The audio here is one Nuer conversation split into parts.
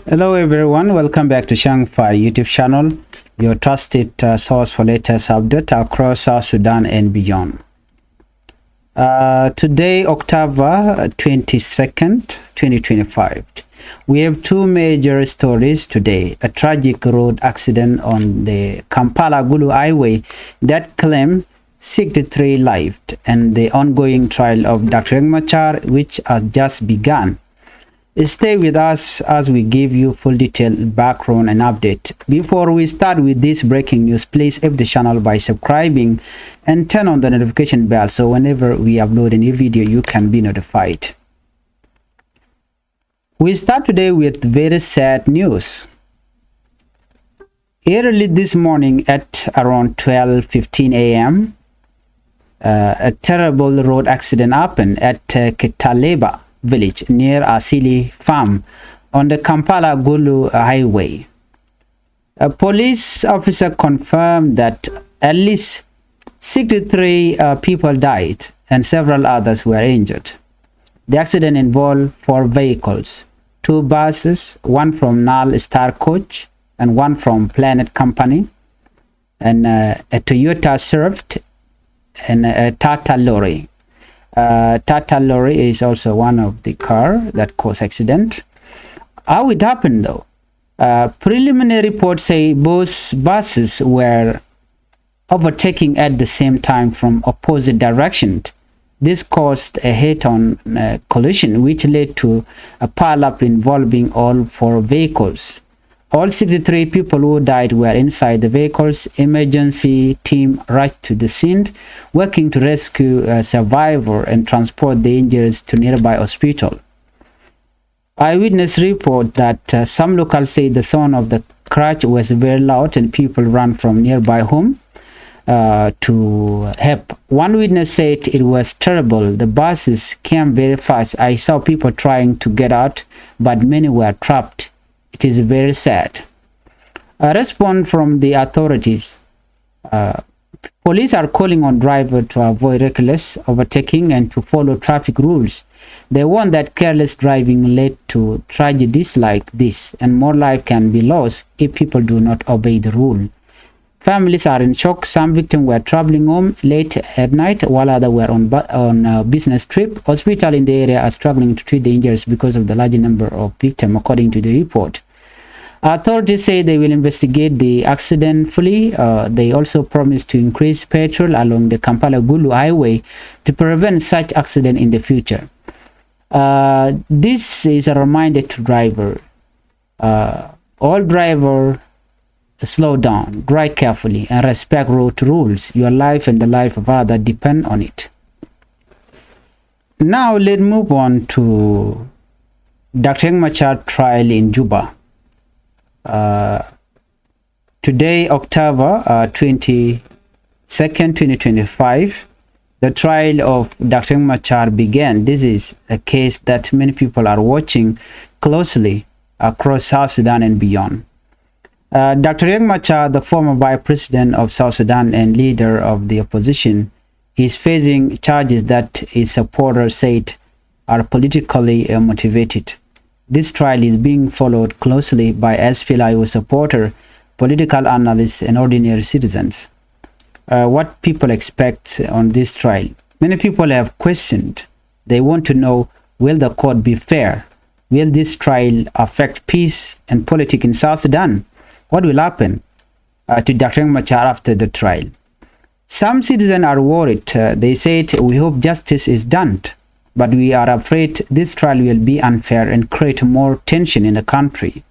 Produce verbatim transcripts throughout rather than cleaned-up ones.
Hello everyone, welcome back to Shangfai YouTube channel, your trusted uh, source for latest update across South Sudan and beyond. Uh, today, October twenty-second, twenty twenty-five, we have two major stories today. A tragic road accident on the Kampala Gulu Highway that claimed sixty-three lives, and the ongoing trial of Doctor Riek Machar, which has just begun. Stay with us as we give you full detail, background and update. Before we start with this breaking news, please help the channel by subscribing and turn on the notification bell so whenever we upload a new video, you can be notified. We start today with very sad news. Early this morning at around twelve fifteen a m, uh, a terrible road accident happened at uh, Kitaleba village near Asili farm on the Kampala Gulu highway. A police officer confirmed that at least sixty-three uh, people died and several others were injured. The accident involved four vehicles, two buses, one from Nile Star Coach and one from Planet Company, and uh, a Toyota Swift, and a Tata lorry. Uh, Tata lorry is also one of the car that caused accident. How it happened though? Uh, preliminary reports say both buses were overtaking at the same time from opposite direction. This caused a head-on uh, collision, which led to a pile-up involving all four vehicles. All sixty-three people who died were inside the vehicles. Emergency team rushed to the scene, working to rescue a survivor and transport the injuries to nearby hospital. Eyewitness report that uh, some locals say the sound of the crash was very loud and people ran from nearby home uh, to help. One witness said it was terrible. The buses came very fast. I saw people trying to get out, but many were trapped. It is very sad. A response from the authorities. Uh, police are calling on drivers to avoid reckless overtaking and to follow traffic rules. They warn that careless driving led to tragedies like this, and more life can be lost if people do not obey the rule. Families are in shock. Some victims were traveling home late at night, while others were on, bu- on a business trip. Hospital in the area are struggling to treat the injuries because of the large number of victims, according to the report. Authorities say they will investigate the accident fully. Uh, they also promise to increase patrol along the Kampala Gulu highway to prevent such accident in the future. Uh, this is a reminder to driver. Uh, all driver, slow down, drive carefully, and respect road rules. Your life and the life of others depend on it. Now let's move on to Doctor Riek Machar trial in Juba. Uh, today, October uh, twenty-second, twenty twenty-five, the trial of Doctor Riek Machar began. This is a case that many people are watching closely across South Sudan and beyond. Uh, Doctor Riek Machar, the former vice president of South Sudan and leader of the opposition, is facing charges that his supporters said are politically uh, motivated. This trial is being followed closely by S P L A I O supporter, political analysts, and ordinary citizens. Uh, what people expect on this trial? Many people have questioned. They want to know, will the court be fair? Will this trial affect peace and politics in South Sudan? What will happen uh, to Doctor Riek Machar after the trial? Some citizens are worried. Uh, they said, we hope justice is done, but we are afraid this trial will be unfair and create more tension in the country.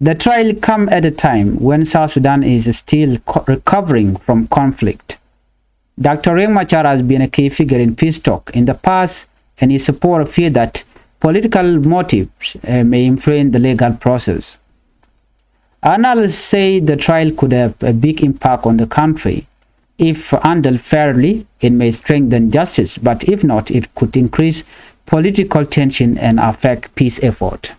The trial come at a time when South Sudan is still co- recovering from conflict. Doctor Riek Machar has been a key figure in peace talk in the past, and his supporters fear that political motives uh, may influence the legal process. Analysts say the trial could have a big impact on the country. If handled fairly, it may strengthen justice, but if not, it could increase political tension and affect peace effort.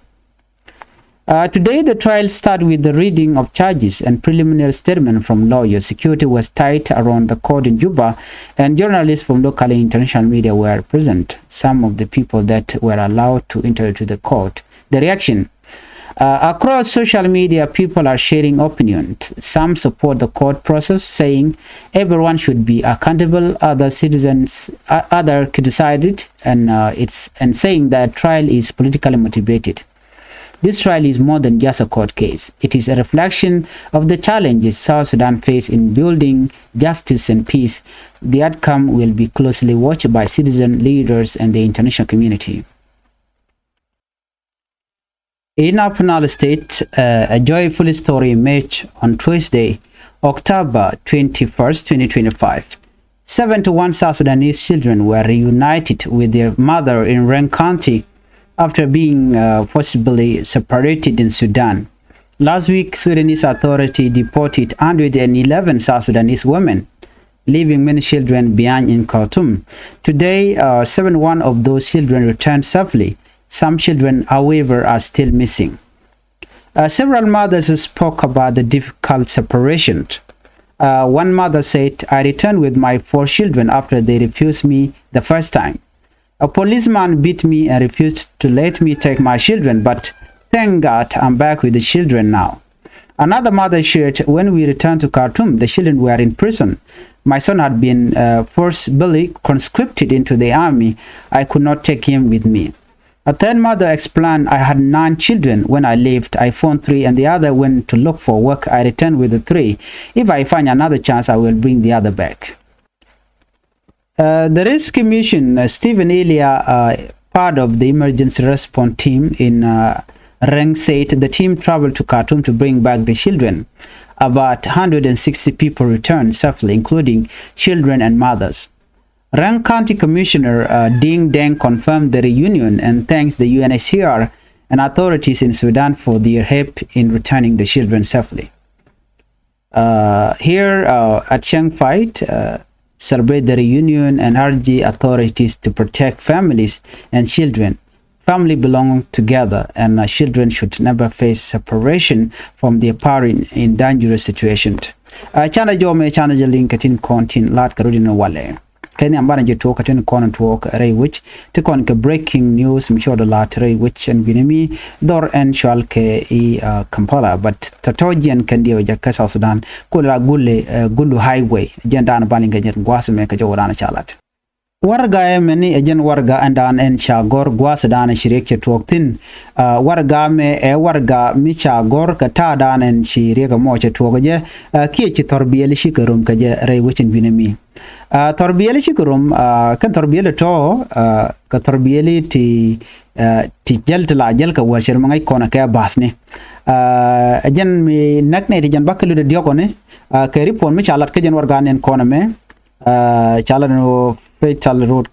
Uh, today, the trial started with the reading of charges and preliminary statement from lawyers. Security was tight around the court in Juba, and journalists from local and international media were present. Some of the people that were allowed to enter to the court. The reaction. Uh, across social media, people are sharing opinions. Some support the court process, saying everyone should be accountable. Other citizens, uh, other criticized it, and uh, it's and saying that trial is politically motivated. This trial is more than just a court case. It is a reflection of the challenges South Sudan face in building justice and peace. The outcome will be closely watched by citizen leaders and the international community. In Upper Nile State, uh, a joyful story emerged on Tuesday, October twenty-first, twenty twenty-five. Seventy-one South Sudanese children were reunited with their mother in Reng County after being uh, forcibly separated in Sudan. Last week, Sudanese authority deported one hundred eleven South Sudanese women, leaving many children behind in Khartoum. Today, uh, seventy-one of those children returned safely. Some children, however, are still missing. Uh, several mothers spoke about the difficult separation. Uh, one mother said, "I returned with my four children after they refused me the first time. A policeman beat me and refused to let me take my children, but thank God I'm back with the children now." Another mother shared, "When we returned to Khartoum, the children were in prison. My son had been uh, forcibly conscripted into the army. I could not take him with me." A third mother explained, "I had nine children when I left. I found three and the other went to look for work. I returned with the three. If I find another chance, I will bring the other back." Uh, the rescue mission, uh, Stephen Elia, uh, part of the emergency response team in uh, Reng, said the team traveled to Khartoum to bring back the children. About one hundred sixty people returned safely, including children and mothers. Reng County Commissioner uh, Ding Deng confirmed the reunion and thanks the U N H C R and authorities in Sudan for their help in returning the children safely. Uh, here uh, at Chiang Fight, uh, celebrate the reunion and urge authorities to protect families and children. Family belong together, and uh, children should never face separation from their parent in dangerous situation. Uh, canɛ jɔmɛ, canɛ jɛ liŋ kɛ tin kɔn tin lat kɛ rudi ni walɛ. Kɛ ni ambanɛ jɛ tuɔk kɛ tin kɔn tuɔk rɛy wi̱c ti kɔn kɛ breaking news mi cɔɔdɛ lat rɛy wi̱c ɛn binɛ mi dhɔr ɛn cual kɛ i uh, Kampala, but tɔ̱tɔ̱ jiɛn kɛn diɛw jɛ kɛ South Sudan. Kulɛ la gulɛ uh, gulu highway jɛn dan ban liŋ kɛ jɛ guas mɛ kɛ jɛ wä dan ca lat. Warɛga ɛmɛ ni ɛ jɛn warɛga ɛn dan ɛn ca gɔr gua̱a̱th dan ci riɛk cɛ tuɔɔk thi̱n. Uh, warɛga mɛ ɛ warɛga mi ca gɔr kɛ ta̱a̱ dan ɛn ci riɛk ɛmɔ cɛ tuɔɔk jɛ uh, kiɛ ci thɔrbiɛli ci kɛ rom kɛ jɛ rɛy wecin binɛ mi. Uh, thɔrbiɛli ci kɛ rom uh, kɛn thɔrbiɛli tɔ̱ uh, kɛ thɔrbiɛli ti uh, ti jäl ti la jäl kɛ wäär cɛ rom ŋäc kɔn kɛ ba̱a̱thni. Uh, ɛ jɛn mi näk nɛ ti jɛn bakɛ lut ɛ diɔ̱kɔni uh, kɛ ripot mi ca lat kä jɛn warɛga nɛn kɔn ɛmɛ. Uh, ca lat ni wä Fatal Road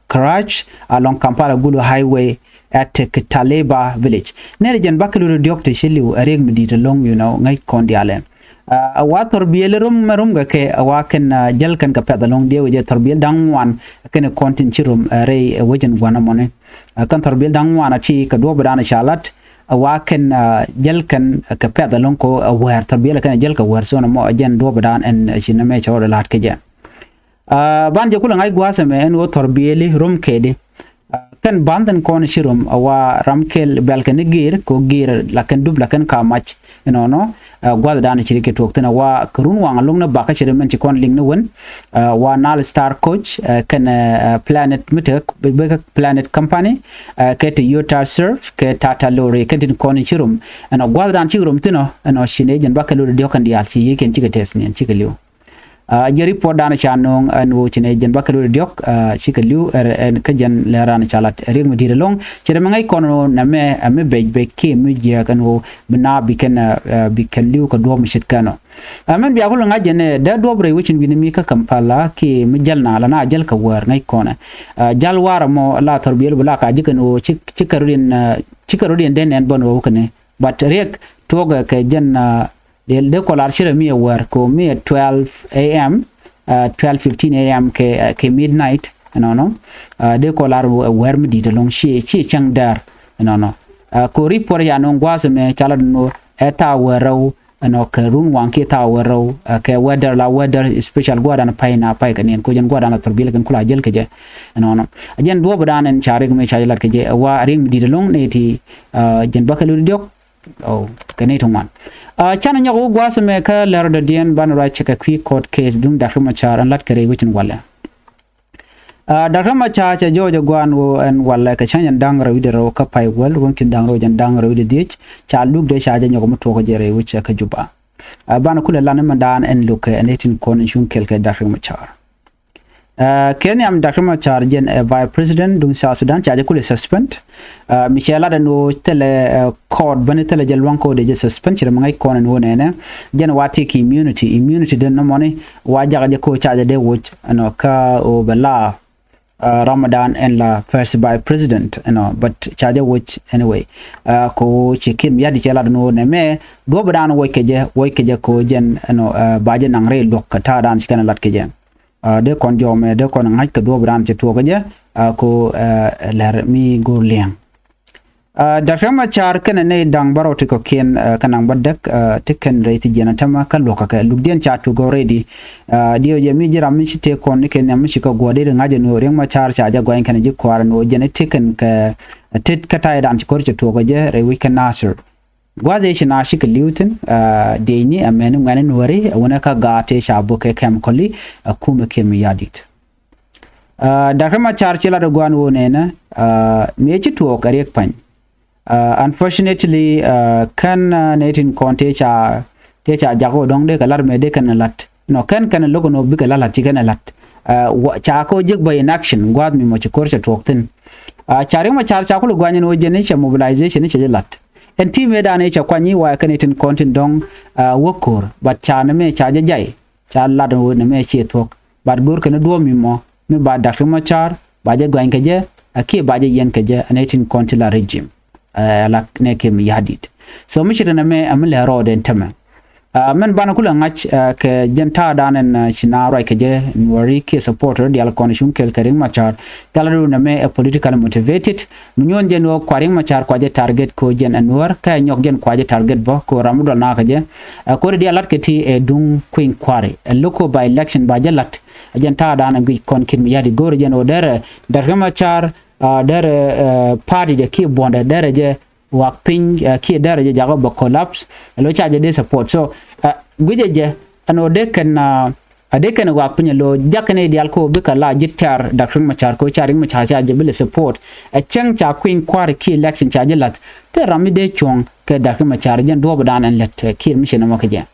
Crash along Kampala Gulu Highway at Kitaleba Village. Nɛrɛ jɛn bakɛ lulu diɔk ti ci liw a riek mi di̱i̱t along, you know, ŋäc kɔn dialɛ. Uh, a wa thɔrbiɛli rum mɛ rum kɛ kɛ a wa kɛn uh, jäl kɛn kɛ pɛth along diɛ wecɛ thɔrbiɛli da̱ŋ ŋuan kɛn kɔn tin ci rum uh, rɛy uh, wecin gua̱n amɔni. Uh, kɛn thɔrbiɛli da̱ŋ ŋuan a ti kɛ duɔ̱p dan ca lat a wa kɛn uh, jäl kɛn kɛ pɛth along ko a wäär thɔrbiɛli kɛn jäl kɛ wäär son amɔ a jɛn duɔ̱p dan ɛn uh, ci nɛmɛ cɛ rɔ lat kɛ jɛ. Uh, ban jɛ kulɛ ŋa̱c gua̱a̱th ɛmɛ ɛn ɣöö thɔrbiɛli rom kɛɛdi. Uh, kɛn ba̱n thi̱n kɔn ci rom a wa ram kɛl bɛl kɛn i̱ gi̱i̱r kɛ ɣöö gi̱i̱r la kɛn dup la kɛn ka mac. Ɛnɔnɔ uh, gua̱a̱th dan ci ri kɛ tuɔɔk thi̱n a wa kɛ run waŋ a lo̱ŋ ni bakä ci ri mɛn ci kɔn liŋ ni wen. Uh, wa Nile Star Coach uh, kɛn uh, Planet mi tekɛ bek Planet Company uh, kɛ Toyota Surf kɛ Tata Lorry kɛn tin kɔn ci rom. Ɛnɔ gua̱a̱th dan ci rom thi̱n ɔ ɛnɔ ci nɛ jɛn bakɛ lori diɔ̱k kɛn diaal ci yiëë kɛn cikɛ tɛth niɛn cikɛ li̱w. Uh, jɛ ripot dan ca no̱o̱ŋ ɛn ɣöö ci nɛ jɛn bakɛ lori diɔ̱k uh, cikɛ li̱w ɛn kä jɛn lɛ ran ca lat riek mi di̱i̱t ɛlɔ̱ŋ. Ci rɛ mi ŋäc kɔn ɣöö nɛmɛ ɛ mi bɛc bɛc kiɛ mi jiääk ɛn ɣöö bi na bi kɛn uh, bi kɛn li̱w kɛ duɔ̱ɔ̱p mi ce̱tkɛn ɔ. Uh, mɛn bia kulɛ ŋa̱c jɛn ɛ dee duɔ̱ɔ̱p rɛy wecin wi̱ni mi kä Kampala kiɛ mi jäl na la na jäl kɛ wäär ŋäc kɔn ɛ. Uh, jäl wäär ɛmɔ la thɔrbiɛl bi la ka ji̱ kɛn ɣöö ci kɛ rot in uh, ci kɛ rot in den ɛn bän ɣöö kɛn ɛ. But riek tuɔkɛ kɛ jɛn uh, dee kɔlar ci rɛ mi ɛ wäär kɛ mi ɛ twelve a.m. Uh, twelve fifteen a.m. kɛ uh, kɛ midnight ɛnɔnɔ. Uh, dee kɔlar ɛ wäär mi di̱i̱t ɛlɔ̱ŋ ci ci cäŋ däär ɛnɔnɔ. Uh, kɛ ripot ca nɔŋ gua̱a̱th ɛmɛ ca la dun ɛ thaa wäär rɛw ɛnɔ kɛ run waŋ kiɛ thaw wä rɛw, ɛ, kɛ weather la weather special gua̱a̱r dan pay na pay kɛ niɛn ko jɛn gua̱a̱r dan la thurbil kɛn kula jel kɛ jɛ. Ɛnɔnɔ a jɛn duɔp dan ɛn ca riɛk mi ca jɛ lat kɛ jɛ, ɛ, wa riɛk mi dit ɛlɔŋ ni ti, ɛ, jɛn bä kɛ lut diɔk. Ɔ, kɛ ni ti ŋuan. Ɛ, canɛ nyɔk wä gua̱a̱th mɛ kä lɛr dɔ̱diɛn ban ruac cɛ kɛ kui̱ court case duŋ Dak Riek Machar ɛn lat kɛ rɛy wecin walɛ. Ɛ, Dak Riek Machar cɛ jɔɔc ɛ gua̱a̱n ɣöö ɛn walɛ kɛ cäŋ jɛn da̱ŋ rɛw wi̱cdɛ rɛw kä pay wäl ruɔ̱n ki̱n da̱ŋ rɛw jɛn da̱ŋ rɛw wi̱cdɛ dhiec ca luk dee ca jɛ nyɔk mi tuɔɔk jɛ rɛy wec ɛ kä Juba. Ɛ, banɛ kulɛ lan imɛndan ɛn lukɛ ɛn ɛ tin kɔn in cuŋ kɛl kɛ Dak Riek Machar. Ɛ, kɛ nhiam Dak Riek Machar jɛn ɛ vice president duŋ South Sudan ca jɛ kulɛ suspend. Ɛ, mi cɛ lat ɛn ɣöö thilɛ, ɛ, court bäni thilɛ jɛ luaŋ kɛ ɣöö dee jɛ suspend ci rɛ mi ŋäc kɔn ɛn ɣöö nɛnɛ jɛn wa thiek immunity, immunity den nɔmɔni wa jakä jɛ kɛ ɣöö ca jɛ dee woc ɛnɔ kä ɣöö bɛ la, ɛ, Ramadan ɛn la first vice president ɛnɔ, but ca jɛ woc anyway. Ɛ, kɛ ɣöö ci Kiir Mayardit cɛ lat ɛn ɣöö nɛmɛ duɔ̱pdan woc kɛ jɛ, woc kɛ jɛ kɛ ɣöö jɛn ɛnɔ, ɛ, ba jɛ naŋ rɛy luɔ̱k kɛ ta̱a̱dan ci kɛn ɛ lat kɛ jɛ. Ɛ, dee kɔn jɔmɛ dee kɔn ŋa̱c kɛ duɔ̱ɔ̱p raan cɛ tuɔɔk kɛ jɛ, ɛ, ko, ɛ, lɛr mi go̱o̱r liɛŋ. Ɛ, Dak Riek Machar kɛnɛ nɛy da̱ŋ bärɔw ti kɔ̱kiɛn, ɛ, kä naŋ bädäk, ɛ, ti kɛn rɛy ti jiɛn ɛ tämɛ kä luɔ̱kä kɛ lukdiɛn ca tuɔɔk already. Ɛ, diɛw jɛ mi ji̱ ram mi ci tëë kɔn ni kɛ nhiam mi ci kɛ guɔ̱ɔ̱r dee ri ŋa̱c ɛn ɣöö Riek Machar ca jɛ gɔany kɛnɛ ji̱ kua̱r ɛn ɣöö jɛn ɛ tëë kɛn kɛ, ɛ, tet kä ta̱ydan ci ko̱r cɛ tuɔɔk kɛ jɛ rɛy wec kɛ Nasir. Gua̱th ëë ci na cikɛ li̱w thi̱n, ɛ, dieyni ɛ mɛni ŋuɛ̈ni nuääri ɛ wunɛ kä gaat tëë ca buk kɛ kɛm kɔli ɛ kumɛ Kiir Mayardit. Ɛ, Dak Riek Machar ci lat ɛ gua̱n wunɛ nɛ, ɛ, mëë ci tuɔɔk ɛ Riek Pany. Ɛ, unfortunately, ɛ, kɛn, ɛ, nɛ tin kɔn tëë ca, tëë ca jak wä dɔ̱ŋ dee kɛ lat mëë dee kɛn ɛ lat. Nɔ kɛn kɛn ɛ lo̱k ɛn ɣöö bikɛ lat lat ci kɛn ɛ lat. Ɛ, ca kɛ wä jek bä in action gua̱th mi mɔ ci ko̱r cɛ tuɔɔk thi̱n. Ɛ, ca Riek Machar ca kulɛ gua̱ny ɛn ɣöö jɛn i̱ cɛ mobilization i̱ cɛ jɛ lat. Ɛn ti mëëdan i̱ cɛ kuany i̱ wa kɛn i̱ tin kɔn tin dɔ̱ŋ, ɛ, wä ko̱r, but ca nɛmɛ ca jɛ jay, ca lat ɛn ɣöö nɛmɛ ciɛ thuɔ̱k. But go̱r kɛn i̱ duɔ̱ɔ̱p mi mɔ mi ba Dak Riek Machar ba jɛ gua̱ny kɛ jɛ, ɛ kiɛ ba jɛ yɛn kɛ jɛ ɛn i̱ tin kɔn tin la regime. Ɛ, la nɛ Kiir Mayardit. So mi ci rin ɛmɛ ɛ mi lɛ rɔɔdɛ ɛn tämɛ. Ɛ, mɛn banɛ kulɛ ŋa̱c, ɛ, kɛ jɛn ta̱a̱dan ɛn, ɛ, ci na ruac kɛ jɛ nuääri kiɛ supporter diaal kɔn cuŋ kɛl kɛ Riek Machar. Thilɛ run ɛmɛ ɛ political motivated. Mi nyuɔ̱n jɛn ɣöö kua Riek Machar kua jɛ target ko jɛn ɛ nuäär kä ɛ nyɔk jɛn kua jɛ target bä ko ram mi duɔl na kɛ jɛ. Ɛ, kori diaal lat kɛ ti ɛ duŋ kui̱ny kua̱ri ɛ lo̱k ko ba election ba jɛ lat. Ɛ jɛn ta̱a̱dan ɛ guic kɔn Kiir Mayardit go̱o̱rɛ jɛn ɣöö derɛ Dak Riek Machar, ɛ, derɛ, ɛ, party jɛ kiɛ buɔ̱ndɛ derɛ jɛ wak piny, ɛ, kiɛ derɛ jɛ jakä bɛ collapse. Ɛ lo̱ ca jɛ dee support. So, ɛ, guicɛ jɛ ɛn ɣöö dee kɛn, ɛ, ɛ dee kɛn wak piny ɛ lo̱ jakä ni diaal ko bikɛ la ji̱ tɛ̈r Dak Riek Machar ko ca Riek Machar ca jɛ bi lɛ support. Ɛ cäŋ ca kui̱ny kua̱r kiɛ election ca jɛ la̱th. Thil ram mi dee cuɔ̱ŋ kɛ Dak Riek Machar jɛn duɔ̱ɔ̱pdan ɛn lät, ɛ, Kiir mi ci nɔmɔ kɛ jɛ.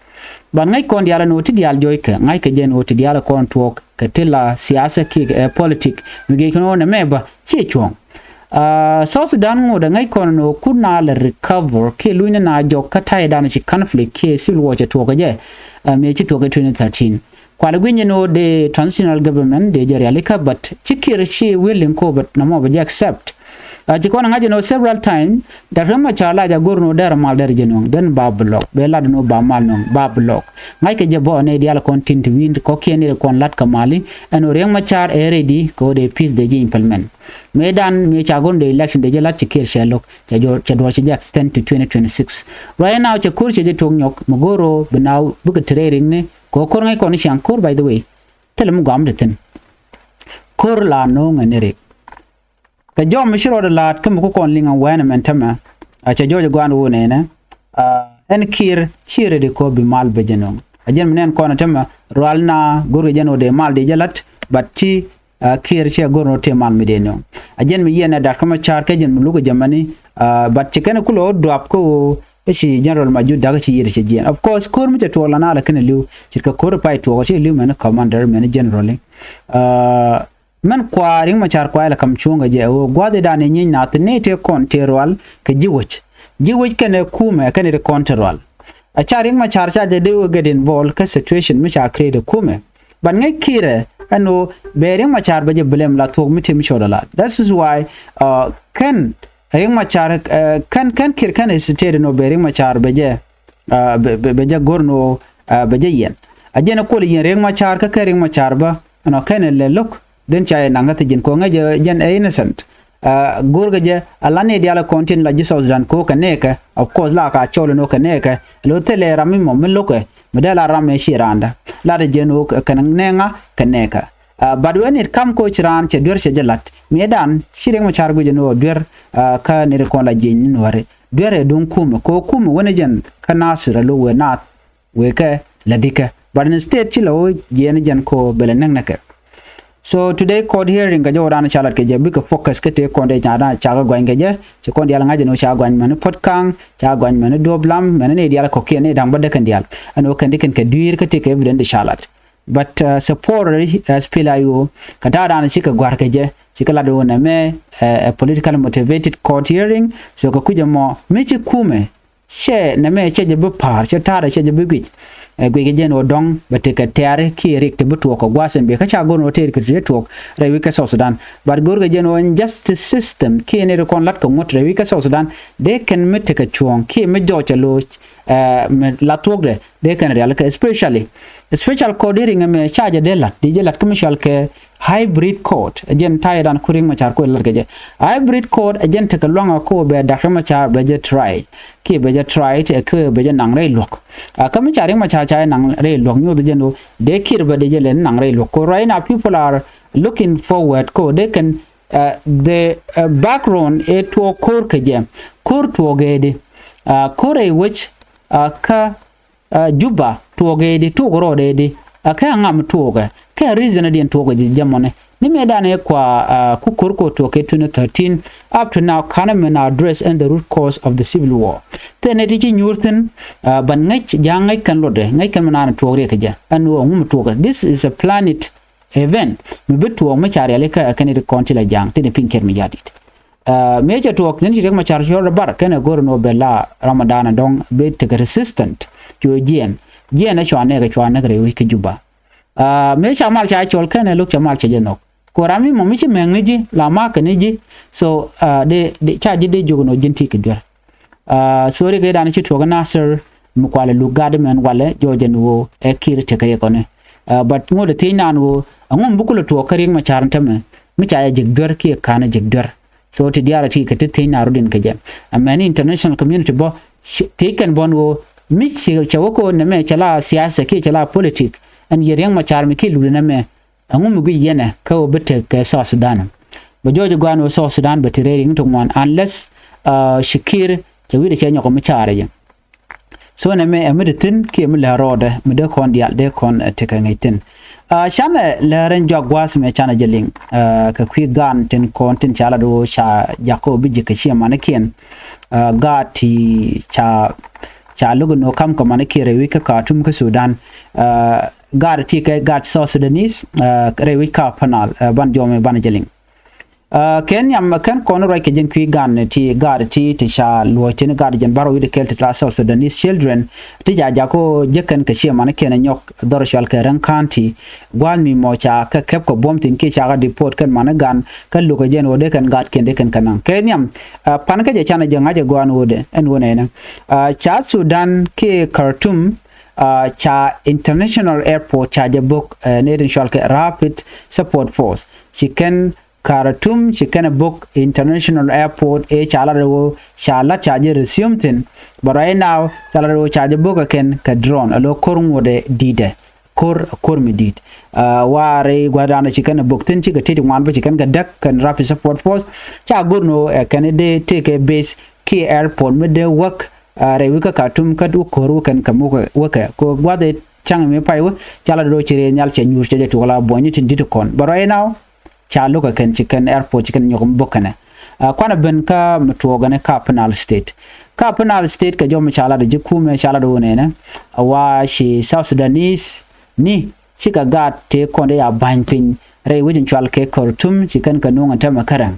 But ŋäc kɔn diaal ɛn ɣöö ti diaal jɔc kɛ ŋa̱ckɛ jɛ ɛn ɣöö ti diaal ɛ kɔn tuɔɔk kɛ ti la siasa kiɛ, ɛ, politik mi gec kɛn ɣöö nɛmɛ bä ciɛ cuɔ̱ŋ. Ɛ, South Sudan ŋot ɛ ŋäc kɔn ɛn ɣöö kun na lɛ recover kiɛ luny ni na jɔk kä ta̱ydan ci conflict kiɛ civil war cɛ tuɔɔk kɛ jɛ, ɛ, mëë ci tuɔɔk kɛ twenty thirteen. Kualɛ gui̱ny ɛn ɣöö dee transitional government dee jɛ rialikä, but ci Kiir ci willing ko, but nɔmɔ bɛ jɛ accept. Ɛ, ci kɔn ɛ ŋa̱c ɛn ɣöö several time Dak Riek Machar la jɛ go̱r ɛn ɣöö derɛ mal derɛ jɛ nuɔ̱ŋ, then ba block, bɛ lat ɛn ɣöö ba mal nuɔ̱ŋ, ba block. Ŋa̱ckɛ jɛ bä ɛ nɛy diaal kɔn tin ti wi̱i̱n ti kɔ̱kiɛn ni kɔn la̱t kɛ mali ɛn ɣöö Riek Machar ɛ ready kɛ ɣöö dee peace dee jɛ implement. Mëëdan mëë ca go̱r ɛn ɣöö dee election dee jɛ la̱t ci Kiir cɛ lo̱k, cɛ duɔ̱ɔ̱r cɛ jɛ extend to twenty twenty-six. Right now cɛ ko̱r cɛ jɛ tuɔ̱k nyɔk mi go̱r ɣöö bi naaw bikɛ te rɛy rikni kɛ ɣöö ko̱r ŋäc kɔn i̱ ciaŋ ko̱r, by the way. Thilɛ mi gɔam ti thi̱n. Ko̱r la no̱o̱ŋ ɛn irik. Kɛ jɔm mi ci rɔɔdɛ la̱a̱t kä mi ku kɔn liŋ ɛn wɛɛn ɛmɛn tämɛ. A cɛ jɔɔc ɛ gɔaan wun ɛnɛ. A, ɛn Kiir ci ready kɔ bi mal bɛ jɛ no̱o̱ŋ. A jɛn mi nɛn kɔn ɛ tämɛ rual na go̱rkɛ jɛn ɣöö dee mal dee jɛ la̱t, but ci, a, Kiir ci ɛ go̱r ni ɣöö tëë mal mi dee no̱o̱ŋ. A jɛn mi yiɛn ɛ Dak Riek Machar kɛ jɛn mi lukɛ jɛ mɛni, a, but ci kɛn kulɛ ɣöö duap kä ɣöö i̱ ci General Majur Dak ci yiëër cɛ jiɛɛn. Of course, ko̱r mi cɛ tuɔɔk la na la kɛn ɛ li̱w. Ce̱tkɛ ko̱r ɛ pay tuɔɔk ci li̱w mɛni commander mɛni general. A, mɛn kua Riek Machar kua ilɛ kam cuɔ̱ŋ kɛ jɛ ɣöö gua̱thidan i̱ nyieny nath ni tëë kɔn tëë rual kɛ ji̱ wec. Ji̱ wec kɛnɛ kumɛ kɛnɛ ti kɔn tëë rual. A ca Riek Machar ca jɛ dee wä get involved kä situation mi ca create kumɛ. But ŋäc Kiir ɛ ɛn ɣöö bɛ Riek Machar bɛ jɛ blame la thuɔ̱k mi tëë mi cɔɔdɛ la. That is why, a, kɛn Riek Machar, ɛ, kɛn, kɛn Kiir kɛn hesitate nɔ bɛ Riek Machar bɛ jɛ, ɛ, bɛ, bɛ, bɛ jɛ go̱r nɔ, ɛ, bɛ jɛ yɛn. A jɛn ɛ kuɔl yɛn Riek Machar kä kɛ Riek Machar bä ɛnɔ kɛn ɛ lɛ lo̱k den ca yɛ naŋ kä thi ji̱n kɔŋɛ jɛ jɛn ɛ innocent. Go̱o̱rkɛ jɛ a la nɛy diaal kɔn tin la ji̱ South Sudan kɛ ɣöö kɛ nɛɛkɛ. Of course la ka cɔl ɛn ɣöö kɛ nɛɛkɛ, lo thilɛ ram mi mɔ mi lo̱kɛ mi dee la ram ɛ ci randa. Lat ɛ jɛn ɣöö kɛn nɛɛŋa kɛ nɛɛkɛ. But when it come kɛ ɣöö ci raan cɛ duer cɛ jɛ lat, miɛdan ci Riek Machar guic ɛn ɣöö duer kä nɛy ti kɔn la jiɛc ni Nuääri. Duer ɛ duŋ kumɛ kɛ ɣöö kumɛ wänɛ jɛn kä Nasir ɛ lo wëë naath wëë kɛ la di̱kɛ. But instead ci la ɣöö jiɛn jɛn kɛ ɣöö bɛ lɛ näk näkɛ. So today court hearing kɛ jɔwdan ca lat kɛ jɛ bikɛ focus kä tëë kɔn dee nyadan cakɛ gɔany kɛ jɛ. Ci kɔn diaal ŋa̱c ɛn ɣöö ca gɔany mäni Puot Kaŋ, ca gɔany mäni Duɔ̱ɔ̱p Lam, mäni nɛy diaal kɔ̱kiɛn nɛy da̱ŋ bä dee kɛn diaal. Ɛn ɣöö kɛn di kɛn kɛ dui̱i̱r kä tëë kɛ evidence di ca lat. But support SPLA-IO kɛ ta̱a̱dan cikɛ gua̱r kɛ jɛ, cikɛ lat ɣöö nɛmɛ ɛ political motivated court hearing. So kɛ kui̱c ɛmɔ mi ci kumɛ cɛ nɛmɛ cɛ jɛ bi pa̱a̱r, cɛ ta̱a̱rɛ cɛ jɛ bi guic. Ɛ guic kɛ jɛn ɣöö dɔ̱ŋ bɛ tekɛ tɛ̈ri kiɛ riɛk ti bi tuɔɔk kɛ gua̱a̱th ɛn biɛ kä ca go̱r ni ɣöö tɛɛr kɛ ti tuɔɔk rɛy wi̱c kä South Sudan. But go̱o̱rkɛ jɛn ɣöö ɛn justice system kiɛ nɛy ti kɔn la̱t kɛ ŋuɔ̱t rɛy wi̱c kä South Sudan dee kɛn mi tekɛ cuɔ̱ɔ̱ŋ kiɛ mi jɔɔcɛ lo̱c mi la thuɔ̱kdɛ dee kɛn rialikä, especially special court hearing ɛmɛ ca jɛ dee la̱t, di jɛ la̱t kä mi cɔal kɛ hybrid court. Ɛ jɛn ta̱yɛ dan ku Riek Machar ku ɛ la̱t kɛ jɛ. Hybrid court ɛ jɛn tekɛ lua̱ŋ ɛ ku bɛ Doctor Machar bɛ jɛ try kiɛ bɛ jɛ try ti ɛ kɛ bɛ jɛ naŋ rɛy luɔ̱k. Kä mi ca Riek Machar ca jɛ naŋ rɛy luɔ̱k nyuɔth jɛn ɣöö dee Kiir bɛ dee jɛ lɛ naŋ rɛy luɔ̱k. Ku right now people are looking forward ku dee kɛn the background ɛ tuɔɔk ko̱r kɛ jɛ. Ko̱r tuɔɔk ɛ di ko̱r ɛ wec kä Juba tuɔɔk ɛ di, tuɔɔk rɔɔd ɛ di, a kɛ ŋam tuɔɔkɛ kɛ reason diɛn tuɔɔkɛ jɛ mɔni. Ni mëë danɛ kua ku ko̱r kɔ tuɔɔk kɛ twenty thirteen up to now canɛ mɛn address and the root cause of the civil war. Thɛnɛ ti ci nyuur thi̱n. Ban ŋäc ja̱a̱ŋ ŋäc kɛn luɔtdɛ ŋäc kɛn mi naan tuɔɔk riɛk kɛ jɛ ɛn ɣöö ŋum tuɔɔkɛ. This is a planet event mi bi tuɔɔk mi ca rialikä ɛ kɛn ti kɔn ti la ja̱a̱ŋ ti ni piny Kiir Mayardit. Mëë cɛ tuɔɔk thi̱n ci Riek Machar cɔl rɛ bar kɛn ɛ go̱r ɛn ɣöö bɛ la Ramadan ɛ dɔ̱ŋ bi tekɛ resistant. Cu jiɛɛn jiɛɛn ɛ cua nɛɛk ɛ cua näk rɛy wi̱c kä Juba. Mëë ca mal ca cɔl kɛn ɛ lo̱k ca mal cɛ jɛ nhɔk. Ku ram mi mɔ mi ci mɛŋni ji̱ la makɛ ni ji̱. So dee ca ji̱ dee jiök ɛn ɣöö ji̱n ti kɛ duer. Thori kɛ dan ci tuɔɔk ɛ Nasir mi kualɛ luk gat mɛn walɛ jɔɔc ɛn ɣöö ɛ Kiir tekɛ yɛ kɔni. But ŋot ɛ thiec naan ɣöö ɛŋu mi bi kulɛ tuɔɔk kä Riek Machar ɛn tämɛ mi ca jɛ ji̱k duer kiɛ ka̱n ɛ ji̱k duer. So ti diaal a ti kɛ ti thiec na rut in kɛ jɛ. Amäni international community bä thiec kɛn bä ni ɣöö mi cɛ wä kɛ ɣöö nɛmɛ cɛ la siasa kiɛ cɛ la politik. Ɛn yɛ Riek Machar mi kiɛ luk di nɛmɛ ɛŋu mi guic yɛnɛ kä ɣöö bi tek kɛ South Sudan. Bɛ jɔɔc gua̱a̱n ɣöö South Sudan bɛ ti rɛy riŋ ti ŋuan unless ci Kiir cɛ wi̱cdɛ cɛ nyɔk mi caarɛ jɛ. So nɛmɛ ɛ mi di thi̱n kiɛ mi lɛ rɔɔdɛ mi dee kɔn diaal dee kɔn tekɛ ŋäc thi̱n. Canɛ lɛ rɛn juak gua̱a̱th mɛ canɛ jɛ liŋ kɛ kui̱ gaan tin kɔn tin ca lat ɣöö ca jakä ɣöö bi ji̱ kɛ ciɛ manikiɛn. Gaat ti ca ca lo̱k in ɣöö ka̱m kɛ manikiɛn rɛy wi̱c kä Khartoum kä Sudan. Gaat ti kɛ gaat South Sudanese rɛy wi̱c kä Upper Nile. Ban jɔmɛ banɛ jɛ liŋ. Kɛ nhiam kɛn kɔn ruac kɛ jɛn kui̱ gan ti gaat ti ti ca luɔ̱c tin gaat jɛn bärɔw wi̱cdɛ kɛl ti la South Sudanese children ti ca jakä ɣöö jek kɛn kɛ ciɛ manikiɛn ɛ nyɔk dhɔr cual kɛ Reng County. Gua̱a̱th mi mɔ ca kɛ kɛp kɛ buɔ̱m thi̱n kiɛ ca kɛ deport kɛn mani gan kä lukɛ jɛn ɣöö dee kɛn gaatkiɛn dee kɛn kɛ naŋ kɛ nhiam. Pan kä jɛ canɛ jɛ ŋa̱c ɛ gua̱a̱n ɣöödɛ ɛn ɣöö nɛnɛ ca Sudan kiɛ Khartoum ca international airport ca jɛ bo̱k nɛy tin cual kɛ Rapid Support Force ci kɛn Khartoum ci kɛn ɛ bo̱k international airport ëë ca lat ɛ ɣöö ca lat ca jɛ resume thi̱n. But right now ca lat ɛ ɣöö ca jɛ bo̱k ɛ kɛn kɛ drone ɛ lo̱ ko̱r ŋuɔ̱tdɛ di̱i̱tdɛ. Ko̱r ko̱r mi di̱i̱t. Waari gua̱dan ci kɛn ɛ bo̱k thi̱n cikɛ ti̱t ŋuan bä ci kɛn kɛ däk kɛn Rapid Support Force. Ca go̱r ni ɣöö ɛ kɛn dee tëëkɛ base kiɛ airport mi dee wäk rɛy wi̱c kä Khartoum kä wä ko̱r wä kɛn kɛ muk wäkɛ kɛ gua̱th ɛ ca̱ŋ mi pay wä ca lat ɛ ɣöö ci rɛy nhial cɛ nyuur cɛ jɛ tuɔk la buɔ̱ny ni tin di̱t kɔn. But right now ca lo̱k ɛ kɛn ci kɛn airport ci kɛn nyɔk mi bo̱k kɛnɛ. Kuanɛ ben kä mi tuɔɔk ɛn kä Upper Nile State. Kä Upper Nile State kɛ jɔm mi ca lat ji̱ kumɛ ca lat ɣöö nɛnɛ. Wa ci South Sudanese ni cikɛ gaat tëë kɔn dee a ba̱ny piny rɛy wec in cual kɛ Khartoum ci kɛn kɛ nuŋ ɛn tämɛ kärɛŋ.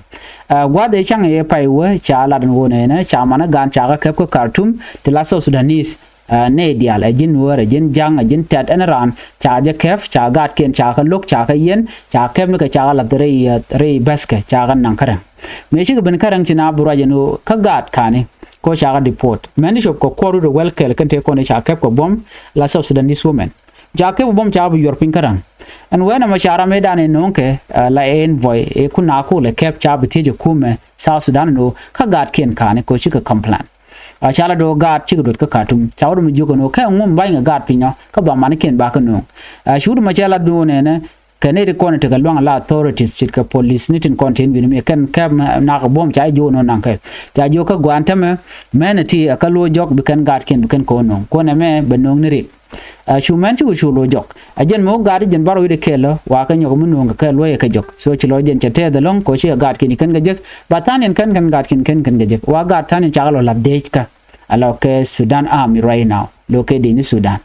Gua̱th ëë ca̱ŋ ëë pay wä ca lat ɛn ɣöö nɛnɛ ca manä gaan ca kɛ kɛp kä Khartoum ti la South Sudanese. Nɛy diaal ɛ ji̱n Nuäär ɛ ji̱n Ja̱ŋ ɛ ji̱n Tɛt ɛn raan ca jɛ kɛp ca gaatkiɛn ca kɛ lo̱k ca kɛ yiɛn ca kɛp ni kɛ ca kɛ lath rɛy rɛy bäskɛ ca kɛ naŋ kärɛŋ. Mëë cikɛ ben kärɛŋ ci na bi ruac ɛn ɣöö kä gaat ka̱ni ko̱ ca kɛ deport mɛn cop kɛ kuɔr wi̱cdɛ wäl kɛl kɛn tëë kɔn ca kɛp kɛ buɔ̱m la South Sudanese women. Ca kɛp kɛ buɔ̱m ca bi yuɔr piny kärɛŋ. Ɛn wee nɛmɛ ca ram ëëdan ëë no̱o̱ŋkɛ la envoy ëë kun a kulɛ kɛp ca bi thiec ɛ kumɛ South Sudan ɛn ɣöö kä gaatkiɛn ka̱n ɛ kɛ ɣöö cikɛ complain. Ca la do̱ gaat cikɛ duɔth kä Khartoum, ca wä dɔ̱ mi jiök ɛn ɣöö kɛ ŋu mi ba̱ny kɛ gaat piny ɔ kä ba manikiɛn ba kɛ nööŋ. Cu wut mɛ cɛ la duun ɛnɛ kɛ nɛy ti kɔn tekɛ luaŋ la authorities ce̱tkɛ police ni tin kɔn tin wi̱ni mi kɛn kɛp nak buɔ̱m ca jiök ɛn ɣöö naŋkɛ. Ca jiök kä gua̱a̱n tämɛ mɛn ɛ ti ɛ kä lo̱o̱ jɔk bi kɛn gaatkiɛn bi kɛn kɛ ɣöö nööŋ kuɔnɛ mɛ bɛ nööŋ ni rik. Cu mɛn cikɛ cu lo̱o̱ jɔk. Ɛ jɛn mi wä gaat i̱ jɛn bärɔw wi̱cdɛ kɛl ɔ wa kɛ nyɔk mi nööŋ kɛ kɛ luɔ̱c ɛ kɛ jɔk. So ci lɔ jɛn cɛ tɛth ɛlɔ̱ŋ kɛ ɣöö cikɛ gaatkiɛn ci kɛn kɛ jek. Ba tha̱a̱ŋdiɛn kɛn kɛn gaatkiɛn kɛn kɛn kɛ jek. Wa gaat tha̱a̱ŋdiɛn cakɛ lɔ la̱th dec kä a lɔ kɛ Sudan Army right now, lo̱ kɛ di̱i̱ni Sudan.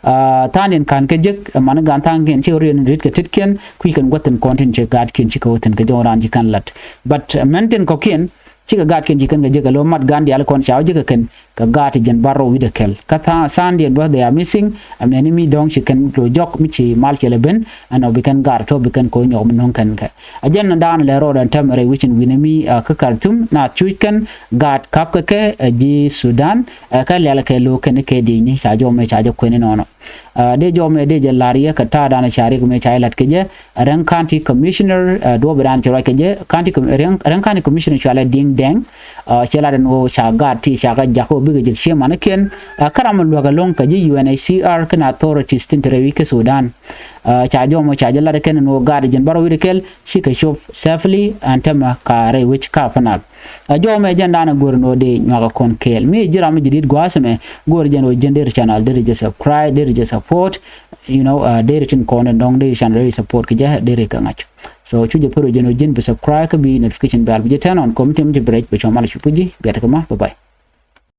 Tha̱a̱ŋdiɛn ka̱n kɛ jek ɛmani gaan tha̱a̱ŋkiɛn cikɛ riɛn ri̱t kɛ tetkiɛn kui̱ kɛn gua̱thi̱n kɔn tin ci gaatkiɛn cikɛ wä thi̱n kɛ jɔw raan ci kɛn la̱t. But mɛn tin kɔ̱kiɛn cikɛ gaatkiɛn ci kɛn kɛ jek ɛ lo̱ mat gaan diaal kɔn ca wä jek ɛ kɛn kɛ gaat i̱ jɛn bärɔw wi̱cdɛ kɛl. Kä tha̱a̱ŋdiɛn bä they are missing. Ɛmɛni mi dɔ̱ŋ ci kɛn lo̱ jɔk mi ci mal cɛ lɛ ben ɛn ɔ bi kɛn gaat tɔ̱ bi kɛn kɛ wä nyɔk mi nööŋ kɛn kɛ. Ɛ jɛn ni da̱a̱n lɛ rɔɔdɛ ɛn täämɛ rɛy wi̱c in wi̱ni mi kä Khartoum na cuc kɛn gaat ka̱pkɛ kɛ ɛ ji̱ Sudan. Ɛ kä lɛl kɛ lo̱ kɛn kɛ di̱i̱ni ca jɔw mɛ ca jɛ kuɛn inɔnɔ. Dee jɔw mɛ dee jɛ la̱r yɛ kɛ ta̱a̱ da̱a̱n ca rik mɛ ca jɛ la̱t kɛ jɛ. Rɛŋ County Commissioner duɔ̱ɔ̱p da̱a̱n ci ruac kɛ jɛ County Rɛŋ County Commissioner cualɛ Diŋ Dɛŋ. Cɛ lat ɛn ɣöö ca gaat ti ca kɛ jakä ɣöö bikɛ jek ciëmanikiɛn. Kä ram mi luäk ɛlɔ̱ŋ kɛ ji̱ U N H C R kɛn authorities tin te rɛy wi̱c kä Sudan. Ca jɔw mɛ ca jɛ lat kɛn ɛn ɣöö gaat i̱ jɛn bärɔw wi̱cdɛ kɛl cikɛ cop safely ɛn täämɛ ka rɛy wec ka Upper Nile. Ɛ jɔw mɛ jɛn da̱a̱n ɛ go̱r ɛn ɣöö dee nyuak ɛ kɔn kɛɛl. Mi ji̱ ram mi ji̱ di̱t gua̱a̱th ɛmɛ go̱r jɛn ɣöö ji̱n deri channel deri jɛ subscribe deri jɛ support. You know deri tin kɔn ɛn dɔ̱ŋ deri channel deri support kɛ jɛ deri kɛ ŋa̱c. So cu jɛ pär ɣöö jɛn ɣöö ji̱n bi subscribe kä bi notification bell bi jɛ turn on kɔm mi ti mi ti bi rɛc bi cɔm mal cu puc ji̱ biat kɛ ma bye bye.